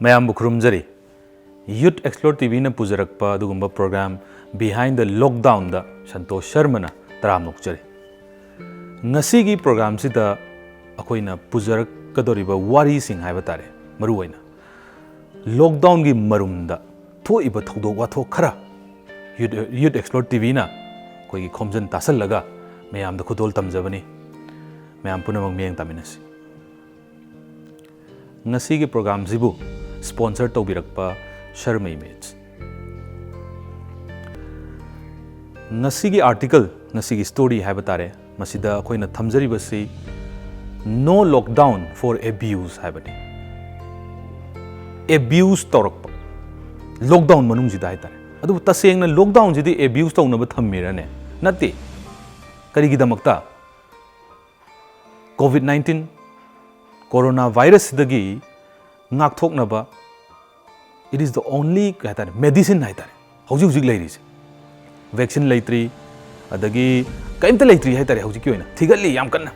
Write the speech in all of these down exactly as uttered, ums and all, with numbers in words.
ꯃꯌꯥꯝꯕꯨ ꯈꯨꯔꯨꯝꯖꯔꯤ꯫ Youth Explore T ꯚꯤꯅ ꯄꯨꯖꯔꯛꯄ ꯑꯗꯨꯒꯨꯝꯕ program Behind the Lockdownꯗ Santosh ꯁꯔꯃꯅ ꯇꯔꯥꯝꯅ ꯑꯣꯛꯆꯔꯤ꯫ ꯉꯁꯤꯒꯤ programꯁꯤꯗ ꯑꯩꯈꯣꯏꯅ ꯄꯨꯖꯔꯛꯀꯗꯧꯔꯤꯕ ꯋꯥꯔꯤꯁꯤꯡ ꯍꯥꯏꯕ ꯇꯥꯔꯦ, ꯃꯔꯨꯑꯣꯏꯅ lockdownꯒꯤ ꯃꯔꯨꯝꯗ ꯊꯣꯛꯏꯕ ꯊꯧꯗꯣꯛ ꯋꯥꯊꯣꯛ ꯈꯔ Youth, Youth Explore ꯇꯤ ꯚꯤꯅ ꯑꯩꯈꯣꯏꯒꯤ ꯈꯣꯝꯖꯤꯟ ꯇꯥꯁꯜꯂꯒ ꯃꯌꯥꯝꯗ ꯈꯨꯗꯣꯜ ꯇꯝꯖꯕꯅꯤ꯫ ꯃꯌꯥꯝ ꯄꯨꯝꯅꯃꯛ ꯃꯤꯠꯌꯦꯡ ꯇꯥꯃꯤꯟꯅꯁꯤ꯫ ꯉꯁꯤꯒꯤ programꯁꯤꯕꯨ sponsor ꯇꯧꯕꯤꯔꯛꯄ Sharma Image꯫ ꯉꯁꯤꯒꯤ article, ꯉꯁꯤꯒꯤ story ꯍꯥꯏꯕ ꯇꯥꯔꯦ, ꯃꯁꯤꯗ ꯑꯩꯈꯣꯏꯅ ꯊꯝꯖꯔꯤꯕꯁꯤ "No lockdown for abuse" ꯍꯥꯏꯕꯅꯤ꯫ Abuse ꯇꯧꯔꯛꯄ, lockdown ꯃꯅꯨꯡꯁꯤꯗ ꯍꯥꯏ ꯇꯥꯔꯦ꯫ ꯑꯗꯨꯕꯨ ꯇꯁꯦꯡꯅ lockdownꯁꯤꯗꯤ abuse ꯇꯧꯅꯕ ꯊꯝꯃꯤꯔꯅꯦ? ꯅꯠꯇꯦ꯫ ꯀꯔꯤꯒꯤꯗꯃꯛꯇ? Covid nineteen, corona virusꯁꯤꯗꯒꯤ ꯉꯥꯛꯊꯣꯛꯅꯕ, it is the only, ꯀꯩ ꯍꯥꯏꯇꯥꯔꯦ, medicine ꯍꯥꯏꯇꯥꯔꯦ ꯍꯧꯖꯤꯛ ꯍꯧꯖꯤꯛ ꯂꯩꯔꯤꯁꯦ꯫ Vaccine ꯂꯩꯇ꯭ꯔꯤ, ꯑꯗꯒꯤ ꯀꯔꯤꯝꯇ ꯂꯩꯇ꯭ꯔꯤ ꯍꯥꯏꯇꯥꯔꯦ ꯍꯧꯖꯤꯛꯀꯤ ꯑꯣꯏꯅ, ꯊꯤꯒꯠꯂꯤ ꯌꯥꯝ ꯀꯟꯅ꯫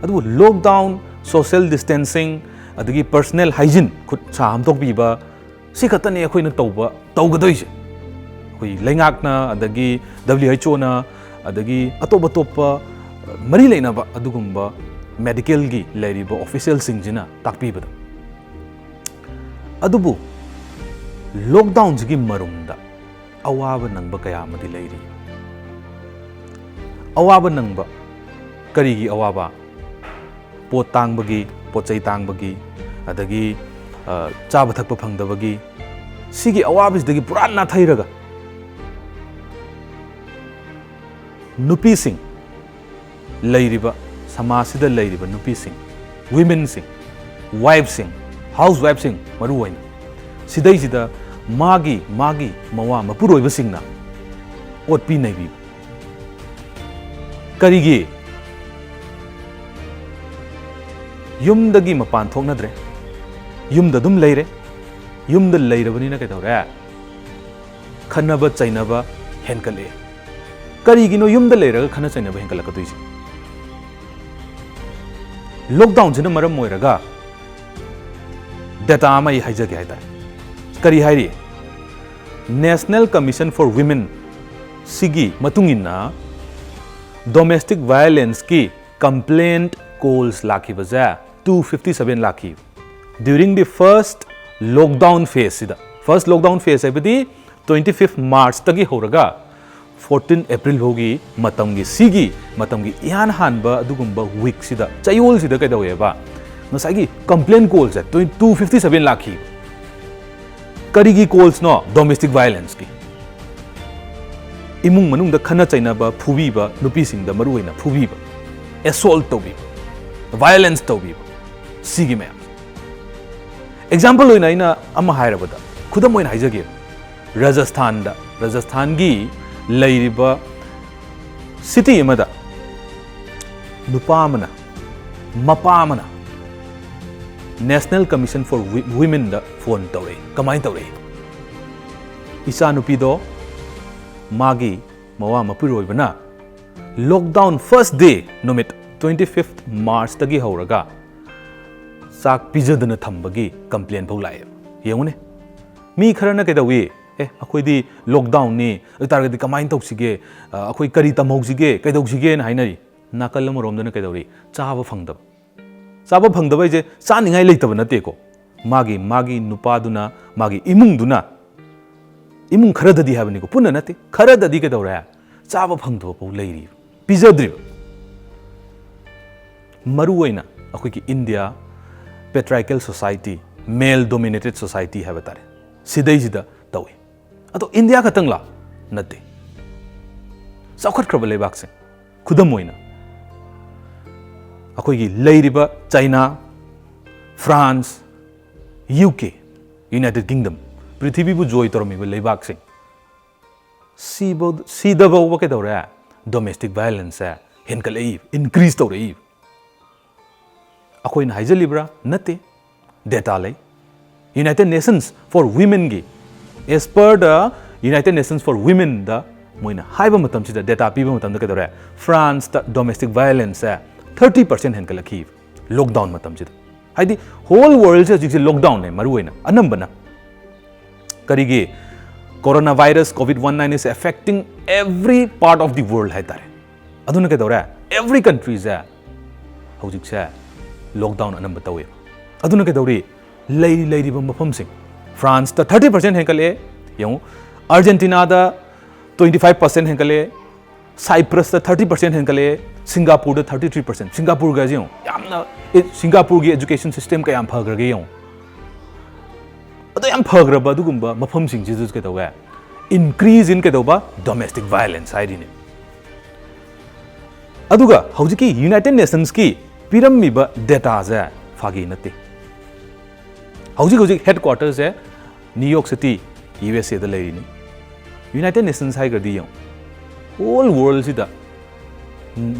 ꯑꯗꯨꯕꯨ lockdown, social distancing, ꯑꯗꯒꯤ personal hygiene, ꯈꯨꯠ ꯁꯥ ꯍꯥꯝꯗꯣꯛꯄꯤꯕ, ꯁꯤ ꯈꯛꯇꯅꯤ ꯑꯩꯈꯣꯏꯅ ꯇꯧꯕ, ꯇꯧꯒꯗꯣꯏꯁꯦ꯫ ꯑꯩꯈꯣꯏ ꯂꯩꯉꯥꯛꯅ, ꯑꯗꯒꯤ W H Oꯅ, ꯑꯗꯒꯤ ꯑꯇꯣꯞ ꯑꯇꯣꯞꯄ ꯃꯔꯤ ꯂꯩꯅꯕ ꯑꯗꯨꯒꯨꯝꯕ medicalꯒꯤ ꯂꯩꯔꯤꯕ officialꯁꯤꯡꯁꯤꯅ ꯇꯥꯛꯄꯤꯕꯗ꯫ ꯑꯗꯨꯕꯨ lockdownꯁꯤꯒꯤ ꯃꯔꯨꯝꯗ ꯑꯋꯥꯕ ꯅꯪꯕ ꯀꯌꯥ ꯑꯃꯗꯤ ꯂꯩꯔꯤ꯫ ꯑꯋꯥꯕ ꯅꯪꯕ, ꯀꯔꯤꯒꯤ ꯑꯋꯥꯕ? ꯄꯣꯠ ꯇꯥꯡꯕꯒꯤ, ꯄꯣꯠ ꯆꯩ ꯇꯥꯡꯕꯒꯤ, ꯑꯗꯒꯤ, ꯑ, ꯆꯥꯕ ꯊꯛꯄ ꯐꯪꯗꯕꯒꯤ, ꯁꯤꯒꯤ ꯑꯋꯥꯕꯁꯤꯗꯒꯤ ꯄꯨꯔꯥ ꯅꯥꯊꯩꯔꯒ ꯅꯨꯄꯤꯁꯤꯡ, ꯂꯩꯔꯤꯕ ꯁꯃꯥꯖꯁꯤꯗ ꯂꯩꯔꯤꯕ ꯅꯨꯄꯤꯁꯤꯡ, womenꯁꯤꯡ, wifeꯁꯤꯡ, housewifeꯁꯤꯡ ꯃꯔꯨ ꯑꯣꯏꯅ, ꯁꯤꯗꯩꯁꯤꯗ ꯃꯥꯒꯤ, ꯃꯥꯒꯤ ꯃꯋꯥ ꯃꯄꯨꯔꯣꯏꯕꯁꯤꯡꯅ ꯑꯣꯠꯄꯤ ꯅꯩꯕꯤꯕ꯫ ꯀꯔꯤꯒꯤ? ꯌꯨꯝꯗꯒꯤ ꯃꯄꯥꯟ ꯊꯣꯛꯅꯗ꯭ꯔꯦ, ꯌꯨꯝꯗ ꯑꯗꯨꯝ ꯂꯩꯔꯦ꯫ ꯌꯨꯝꯗ ꯂꯩꯔꯕꯅꯤꯅ ꯀꯩꯗꯧꯔꯦ? ꯈꯠꯅꯕ ꯆꯩꯅꯕ ꯍꯦꯟꯒꯠꯂꯛꯑꯦ꯫ ꯀꯔꯤꯒꯤꯅꯣ ꯌꯨꯝꯗ ꯂꯩꯔꯒ ꯈꯠꯅ ꯆꯩꯅꯕ ꯍꯦꯟꯒꯠꯂꯛꯀꯗꯣꯏꯁꯦ? Lockdownꯁꯤꯅ ꯃꯔꯝ ꯑꯣꯏꯔꯒ ꯗꯦꯇꯥ ꯑꯃ ꯑꯩ ꯍꯥꯏꯖꯒꯦ ꯍꯥꯏꯇꯥꯔꯦ꯫ ꯀꯔꯤ ꯍꯥꯏꯔꯤ? National Commission for Women ꯁꯤꯒꯤ ꯃꯇꯨꯡ ꯏꯟꯅ domestic violence ꯀꯤ complaint calls ꯂꯥꯛꯈꯤꯕꯁꯦ two fifty seven ꯂꯥꯛꯈꯤ꯫ During the first lockdown phase ꯁꯤꯗ, first lockdown phase ꯍꯥꯏꯕꯗꯤ twenty fifth March ꯇꯒꯤ ꯍꯧꯔꯒ fourteen April ꯐꯥꯎꯒꯤ ꯃꯇꯝꯒꯤ, ꯁꯤꯒꯤ ꯃꯇꯝꯒꯤ ꯏꯍꯥꯟ ꯍꯥꯟꯕ ꯑꯗꯨꯒꯨꯝꯕ week ꯁꯤꯗ, ꯆꯌꯣꯜꯁꯤꯗ ꯀꯩꯗꯧꯋꯦꯕ? ꯉꯁꯥꯏꯒꯤ complaint call ꯁꯦ two fifty seven ꯂꯥꯛꯈꯤ꯫ ꯀꯔꯤꯒꯤ calls ꯅꯣ? Domestic violence ꯀꯤ꯫ ꯏꯃꯨꯡ ꯃꯅꯨꯡꯗ ꯈꯠꯅ ꯆꯩꯅꯕ, ꯐꯨꯕꯤꯕ, ꯅꯨꯄꯤꯁꯤꯡꯗ ꯃꯔꯨꯑꯣꯏꯅ ꯐꯨꯕꯤꯕ, assault ꯇꯧꯕꯤꯕ, violence ꯇꯧꯕꯤꯕ, ꯁꯤꯒꯤ ꯃꯌꯥꯝ꯫ Example ꯑꯣꯏꯅ ꯑꯩꯅ ꯑꯃ ꯍꯥꯏꯔꯕꯗ, ꯈꯨꯗꯝ ꯑꯣꯏꯅ ꯍꯥꯏꯖꯒꯦ, ꯔꯥꯖꯁꯊꯥꯟꯗ, ꯔꯥꯖꯁꯊꯥꯟꯒꯤ ꯂꯩꯔꯤꯕ city ꯑꯃꯗ ꯅꯨꯄꯥ ꯑꯃꯅ, ꯃꯄꯥ ꯑꯃꯅ National Commission for Wi-, Women the phone ꯇꯧꯔꯛꯏ꯫ ꯀꯃꯥꯏꯅ ꯇꯧꯔꯛꯏ? ꯏꯆꯥꯅꯨꯄꯤꯗꯣ ꯃꯥꯒꯤ ꯃꯋꯥ ꯃꯄꯨꯔꯣꯏꯕꯅ lockdown first day ꯅꯨꯃꯤꯠ twenty fifth March ꯇꯒꯤ ꯍꯧꯔꯒ ꯆꯥꯛ ꯄꯤꯖꯗꯅ ꯊꯝꯕꯒꯤ complaint ꯐꯥꯎ ꯂꯥꯛꯑꯦ꯫ ꯌꯦꯡꯉꯨꯅꯦ, ꯃꯤ ꯈꯔꯅ ꯀꯩꯗꯧꯏ? "ꯑꯦ, ꯑꯩꯈꯣꯏꯗꯤ lockdown ꯅꯤ, ꯑꯗꯨ ꯑꯣꯏꯇꯥꯔꯒꯗꯤ ꯀꯃꯥꯏꯅ ꯇꯧꯁꯤꯒꯦ? ꯑ, ꯑꯩꯈꯣꯏ ꯀꯔꯤ ꯇꯝꯍꯧꯁꯤꯒꯦ, ꯀꯩꯗꯧꯁꯤꯒꯦꯅ" ꯍꯥꯏꯅꯔꯤ꯫ ꯅꯥꯀꯜ ꯑꯃꯔꯣꯝꯗꯅ ꯀꯩꯗꯧꯔꯤ? ꯆꯥꯕ ꯐꯪꯗꯕ꯫ ꯆꯥꯕ ꯐꯪꯗꯕ ꯍꯥꯏꯁꯦ ꯆꯥꯅꯤꯡꯉꯥꯏ ꯂꯩꯇꯕ ꯅꯠꯇꯦꯀꯣ꯫ ꯃꯥꯒꯤ, ꯃꯥꯒꯤ ꯅꯨꯄꯥꯗꯨꯅ, ꯃꯥꯒꯤ ꯏꯃꯨꯡꯗꯨꯅ, ꯏꯃꯨꯡ ꯈꯔꯗꯗꯤ ꯍꯥꯏꯕꯅꯤꯀꯣ, ꯄꯨꯟꯅ ꯅꯠꯇꯦ, ꯈꯔꯗꯗꯤ ꯀꯩꯗꯧꯔꯦ? ꯆꯥꯕ ꯐꯪꯗꯕ ꯐꯥꯎ ꯂꯩꯔꯤꯕ, ꯄꯤꯖꯗ꯭ꯔꯤꯕ꯫ ꯃꯔꯨꯑꯣꯏꯅ ꯑꯩꯈꯣꯏꯒꯤ India patriarchal society, male dominated society ꯍꯥꯏꯕ ꯇꯥꯔꯦ, ꯁꯤꯗꯩꯁꯤꯗ ꯇꯧꯏ꯫ ꯑꯗꯣ India ꯈꯛꯇꯪꯂꯥ? ꯅꯠꯇꯦ꯫ ꯆꯥꯎꯈꯠꯈ꯭ꯔꯕ ꯂꯩꯕꯥꯛꯁꯤꯡ, ꯈꯨꯗꯝ ꯑꯣꯏꯅ ꯑꯩꯈꯣꯏꯒꯤ ꯂꯩꯔꯤꯕ China, France, U K, United Kingdom, ꯄ꯭ꯔꯤꯊꯤꯕꯤꯕꯨ ꯖꯣꯏ ꯇꯧꯔꯝꯃꯤꯕ ꯂꯩꯕꯥꯛꯁꯤꯡ, ꯁꯤꯐꯧ-, ꯁꯤꯗꯐꯥꯎꯕ ꯀꯩꯗꯧꯔꯦ? Domestic violence ꯁꯦ ꯍꯦꯟꯒꯠꯂꯛꯏ, increase ꯇꯧꯔꯛꯏ꯫ ꯑꯩꯈꯣꯏꯅ ꯍꯥꯏꯖꯜꯂꯤꯕ꯭ꯔꯥ? ꯅꯠꯇꯦ, data ꯂꯩ꯫ United Nations for Women ꯒꯤ, as per the United Nations for Women ꯗ ꯃꯣꯏꯅ ꯍꯥꯏꯕ ꯃꯇꯝꯁꯤꯗ, data ꯄꯤꯕ ꯃꯇꯝꯗ ꯀꯩꯗꯧꯔꯦ? France ꯇ domestic violence ꯁꯦ thirty percent ꯍꯦꯟꯒꯠꯂꯛꯈꯤ lockdown ꯃꯇꯝꯁꯤꯗ꯫ ꯍꯥꯏꯗꯤ whole worldꯁꯦ ꯍꯧꯖꯤꯛꯁꯦ lockdownꯅꯦ ꯃꯔꯨ ꯑꯣꯏꯅ ꯑꯅꯝꯕꯅ꯫ ꯀꯔꯤꯒꯤ? Coronavirus, COVID nineteen is affecting every part of the world ꯍꯥꯏꯇꯥꯔꯦ꯫ ꯑꯗꯨꯅ ꯀꯩꯗꯧꯔꯦ? Every countryꯁꯦ ꯍꯧꯖꯤꯛꯁꯦ lockdown ꯑꯅꯝꯕ ꯇꯧꯋꯦꯕ꯫ ꯑꯗꯨꯅ ꯀꯩꯗꯧꯔꯤ? ꯂꯩ ꯂꯩꯔꯤꯕ ꯃꯐꯝꯁꯤꯡ, Franceꯇ thirty percent ꯍꯦꯟꯒꯠꯂꯛꯑꯦ꯫ ꯌꯦꯡꯉꯨ, Argentinaꯗ twenty five percent ꯍꯦꯟꯒꯠꯂꯛꯑꯦ, Cyprusꯇ thirty percent ꯍꯦꯟꯒꯠꯂꯛꯑꯦ, Singaporeꯗ thirty three percent꯫ Singaporeꯒ ꯌꯦꯡꯉꯨ, ꯌꯥꯝꯅ, ꯑꯦ, Singaporeꯒꯤ education system ꯀꯌꯥꯝ ꯐꯈ꯭ꯔꯒꯦ ꯌꯦꯡꯉꯨ꯫ ꯑꯗꯣ ꯌꯥꯝ ꯐꯈ꯭ꯔꯕ ꯑꯗꯨꯒꯨꯝꯕ ꯃꯐꯝꯁꯤꯡꯁꯤꯗꯁꯨ ꯀꯩꯗꯧꯋꯦ? Increase in ꯀꯩꯗꯧꯕ? Domestic violence ꯍꯥꯏꯔꯤꯅꯦ꯫ ꯑꯗꯨꯒ ꯍꯧꯖꯤꯛꯀꯤ United Nationsꯀꯤ ꯄꯤꯔꯝꯃꯤꯕ dataꯁꯦ ꯐꯥꯒꯤ ꯅꯠꯇꯦ꯫ ꯍꯧꯖꯤꯛ ꯍꯧꯖꯤꯛ headquarterꯁꯦ New York City, USAꯗ ꯂꯩꯔꯤꯅꯤ꯫ United Nations ꯍꯥꯏꯈ꯭ꯔꯗꯤ ꯌꯦꯡꯉꯨ, whole worldꯁꯤꯗ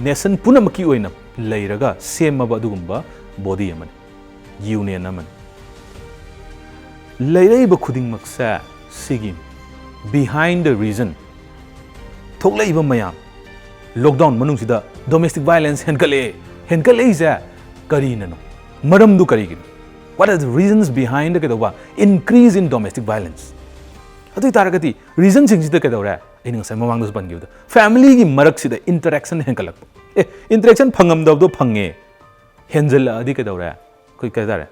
nation ꯄꯨꯝꯅꯃꯛꯀꯤ ꯑꯣꯏꯅ ꯂꯩꯔꯒ ꯁꯦꯝꯃꯕ ꯑꯗꯨꯒꯨꯝꯕ body ꯑꯃꯅꯤ, union ꯑꯃꯅꯤ꯫ ꯂꯩꯔꯛꯏꯕ ꯈꯨꯗꯤꯡꯃꯛꯁꯦ ꯁꯤꯒꯤ behind the reason, ꯊꯣꯛꯂꯛꯏꯕ ꯃꯌꯥꯝ, lockdown ꯃꯅꯨꯡꯁꯤꯗ domestic violence ꯍꯦꯟꯒꯠꯂꯛꯑꯦ꯫ ꯍꯦꯟꯒꯠꯂꯛꯏꯁꯦ ꯀꯔꯤꯅꯅꯣ? ꯃꯔꯝꯗꯨ ꯀꯔꯤꯒꯤꯅꯣ? What are the reasons behind the ꯀꯩꯗꯧꯕ increase in domestic violence? ꯑꯗꯨ ꯑꯣꯏ ꯇꯥꯔꯒꯗꯤ reasonꯁꯤꯡꯁꯤꯗ ꯀꯩꯗꯧꯔꯦ? ꯑꯩꯅ ꯉꯁꯥꯏ ꯃꯃꯥꯡꯗꯁꯨ ꯄꯟꯈꯤꯕꯗꯣ, familyꯒꯤ ꯃꯔꯛꯁꯤꯗ interaction ꯍꯦꯟꯒꯠꯂꯛꯄ꯫ ꯑꯦ, interaction ꯐꯪꯉꯝꯗꯕꯗꯣ ꯐꯪꯉꯦ, ꯍꯦꯟꯖꯜꯂꯛꯑꯗꯤ ꯀꯩꯗꯧꯔꯦ? ꯑꯩꯈꯣꯏ ꯀꯩ ꯍꯥꯏꯇꯥꯔꯦ?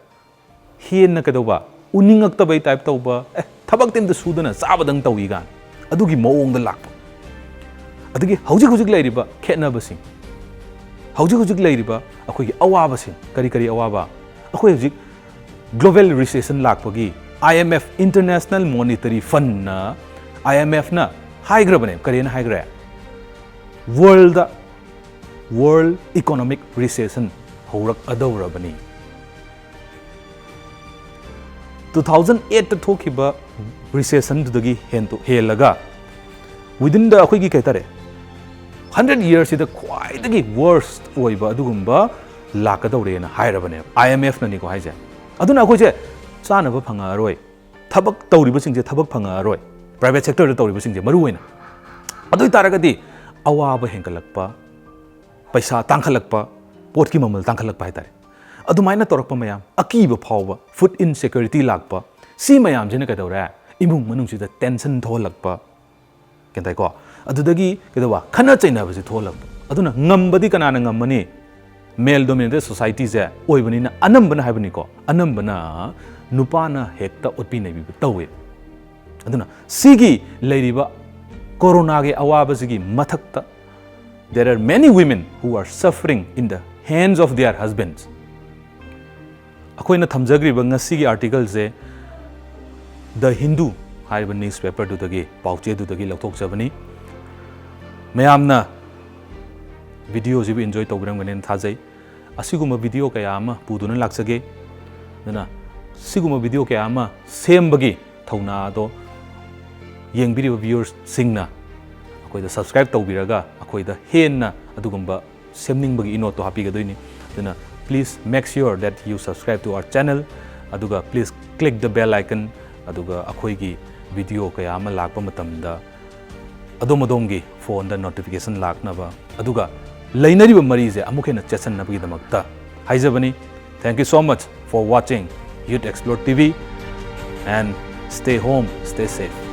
ꯍꯦꯟꯅ ꯀꯩꯗꯧꯕ? ꯎꯅꯤꯡꯉꯛꯇꯕꯩ type ꯇꯧꯕ, ꯑꯦ, ꯊꯕꯛꯇꯤ ꯑꯝꯇ ꯁꯨꯗꯅ ꯆꯥꯕꯗꯪ ꯇꯧꯏ ꯀꯥꯏꯅ, ꯑꯗꯨꯒꯤ ꯃꯑꯣꯡꯗ ꯂꯥꯛꯄ꯫ ꯑꯗꯒꯤ ꯍꯧꯖꯤꯛ ꯍꯧꯖꯤꯛ ꯂꯩꯔꯤꯕ ꯈꯦꯠꯅꯕꯁꯤꯡ, ꯍꯧꯖꯤꯛ ꯍꯧꯖꯤꯛ ꯂꯩꯔꯤꯕ ꯑꯩꯈꯣꯏꯒꯤ ꯑꯋꯥꯕꯁꯤꯡ, ꯀꯔꯤ ꯀꯔꯤ ꯑꯋꯥꯕ? ꯑꯩꯈꯣꯏ ꯍꯧꯖꯤꯛ global recession ꯂꯥꯛꯄꯒꯤ IMF, International Monetary Fundꯅ, IMFꯅ ꯍꯥꯏꯈ꯭ꯔꯕꯅꯦ꯫ ꯀꯔꯤꯅ ꯍꯥꯏꯈ꯭ꯔꯦ? Worldꯗ world economic recession ꯍꯧꯔꯛꯑꯗꯧꯔꯕꯅꯤ꯫ Two thousand eightꯇ ꯊꯣꯛꯈꯤꯕ recessionꯗꯨꯗꯒꯤ ꯍꯦꯟꯗꯣ-, ꯍꯦꯜꯂꯒ within the ꯑꯩꯈꯣꯏꯒꯤ ꯀꯩ ꯍꯥꯏꯇꯥꯔꯦ, hundred yearsꯁꯤꯗ ꯈ꯭ꯋꯥꯏꯗꯒꯤ worst ꯑꯣꯏꯕ ꯑꯗꯨꯒꯨꯝꯕ ꯂꯥꯛꯀꯗꯧꯔꯦꯅ ꯍꯥꯏꯔꯕꯅꯦꯕ, IMFꯅꯅꯤꯀꯣ ꯍꯥꯏꯁꯦ꯫ ꯑꯗꯨꯅ ꯑꯩꯈꯣꯏꯁꯦ ꯆꯥꯅꯕ ꯐꯪꯉꯛꯑꯔꯣꯏ, ꯊꯕꯛ ꯇꯧꯔꯤꯕꯁꯤꯡꯁꯦ ꯊꯕꯛ ꯐꯪꯉꯛꯑꯔꯣꯏ, private sectorꯗ ꯇꯧꯔꯤꯕꯁꯤꯡꯁꯦ ꯃꯔꯨ ꯑꯣꯏꯅ꯫ ꯑꯗꯨ ꯑꯣꯏ ꯇꯥꯔꯒꯗꯤ ꯑꯋꯥꯕ ꯍꯦꯟꯒꯠꯂꯛꯄ, ꯄꯩꯁꯥ ꯇꯥꯡꯈꯠꯂꯛꯄ, ꯄꯣꯠꯀꯤ ꯃꯃꯜ ꯇꯥꯡꯈꯠꯂꯛꯄ ꯍꯥꯏꯇꯥꯔꯦ꯫ ꯑꯗꯨꯃꯥꯏꯅ ꯇꯧꯔꯛꯄ ꯃꯌꯥꯝ, ꯑꯀꯤꯕ ꯐꯥꯎꯕ, ꯐꯨꯗ ꯏꯟꯁꯦꯀ꯭ꯌꯨꯔꯤꯇꯤ ꯂꯥꯛꯄ, ꯁꯤ ꯃꯌꯥꯝꯁꯤꯅ ꯀꯩꯗꯧꯔꯦ? ꯏꯃꯨꯡ ꯃꯅꯨꯡꯁꯤꯗ ꯇꯦꯟꯁꯟ ꯊꯣꯛꯍꯜꯂꯛꯄ, ꯒ꯭ꯌꯥꯟ ꯇꯥꯏꯀꯣ? ꯑꯗꯨꯗꯒꯤ ꯀꯩꯗꯧꯕ? ꯈꯠꯅ ꯆꯩꯅꯕꯁꯦ ꯊꯣꯛꯍꯜꯂꯛꯄ꯫ ꯑꯗꯨꯅ ꯉꯝꯕꯗꯤ ꯀꯅꯥꯅ ꯉꯝꯃꯅꯤ? ꯃꯦꯜ ꯗꯣꯃꯤꯅꯦꯇꯦꯠ ꯁꯣꯁꯥꯏꯇꯤꯁꯦ ꯑꯣꯏꯕꯅꯤꯅ, ꯑꯅꯝꯕꯅ ꯍꯥꯏꯕꯅꯤꯀꯣ, ꯑꯅꯝꯕꯅ ꯅꯨꯄꯥꯅ ꯍꯦꯛꯇ ꯑꯣꯠꯄꯤ ꯅꯩꯕꯤꯕ ꯇꯧꯋꯦꯕ꯫ ꯑꯗꯨꯅ ꯁꯤꯒꯤ ꯂꯩꯔꯤꯕ ꯀꯣꯔꯣꯅꯥꯒꯤ ꯑꯋꯥꯕꯁꯤꯒꯤ ꯃꯊꯛꯇ, there are many women who are suffering in the hands of their husbands. ꯑꯩꯈꯣꯏꯅ ꯊꯝꯖꯈ꯭ꯔꯤꯕ ꯉꯁꯤꯒꯤ ꯑꯥꯔꯇꯤꯀꯜꯁꯦ ꯗ ꯍꯤꯟꯗꯨ ꯍꯥꯏꯔꯤꯕ ꯅ꯭ꯌꯨꯁꯄꯦꯄꯔꯗꯨꯗꯒꯤ, ꯄꯥꯎꯆꯦꯗꯨꯗꯒꯤ ꯂꯧꯊꯣꯛꯆꯕꯅꯤ꯫ ꯃꯌꯥꯝꯅ ꯚꯤꯗꯤꯑꯣꯁꯤꯕꯨ ꯏꯟꯖꯣꯏ ꯇꯧꯕꯤꯔꯝꯒꯅꯦꯅ ꯊꯥꯖꯩ꯫ ꯑꯁꯤꯒꯨꯝꯕ ꯚꯤꯗꯤꯑꯣ ꯀꯌꯥ ꯑꯃ ꯄꯨꯗꯨꯅ ꯂꯥꯛꯆꯒꯦ꯫ ꯑꯗꯨꯅ ꯁꯤꯒꯨꯝꯕ ꯚꯤꯗꯤꯑꯣ ꯀꯌꯥ ꯑꯃ ꯁꯦꯝꯕꯒꯤ ꯊꯧꯅꯥ ꯑꯗꯣ ꯌꯦꯡꯕꯤꯔꯤꯕ ꯚ꯭ꯌꯨꯋꯔꯁꯁꯤꯡꯅ ꯑꯩꯈꯣꯏꯗ ꯁꯕꯁꯀ꯭ꯔꯥꯏꯕ ꯇꯧꯕꯤꯔꯒ, ꯑꯩꯈꯣꯏꯗ ꯍꯦꯟꯅ ꯑꯗꯨꯒꯨꯝꯕ ꯁꯦꯝꯅꯤꯡꯕꯒꯤ ꯏꯅꯣꯠꯇꯣ ꯍꯥꯞꯄꯤꯒꯗꯣꯏꯅꯤ꯫ ꯑꯗꯨꯅ please make sure that you subscribe to our channel, ꯑꯗꯨꯒ please click the bell icon, ꯑꯗꯨꯒ ꯑꯩꯈꯣꯏꯒꯤ ꯚꯤꯗꯤꯑꯣ ꯀꯌꯥ ꯑꯃ ꯂꯥꯛꯄ ꯃꯇꯝꯗ ꯑꯗꯣꯝ ꯑꯗꯣꯝꯒꯤ ꯐꯣꯟꯗ ꯅꯣꯇꯤꯐꯤꯀꯦꯁꯟ ꯂꯥꯛꯅꯕ, ꯑꯗꯨꯒ ꯂꯩꯅꯔꯤꯕ ꯃꯔꯤꯁꯦ ꯑꯃꯨꯛ ꯍꯦꯟꯅ ꯆꯦꯠꯁꯟꯅꯕꯒꯤꯗꯃꯛꯇ ꯍꯥꯏꯖꯕꯅꯤ꯫ Thank you so much for watching Youth Explore T V, and stay home, stay safe.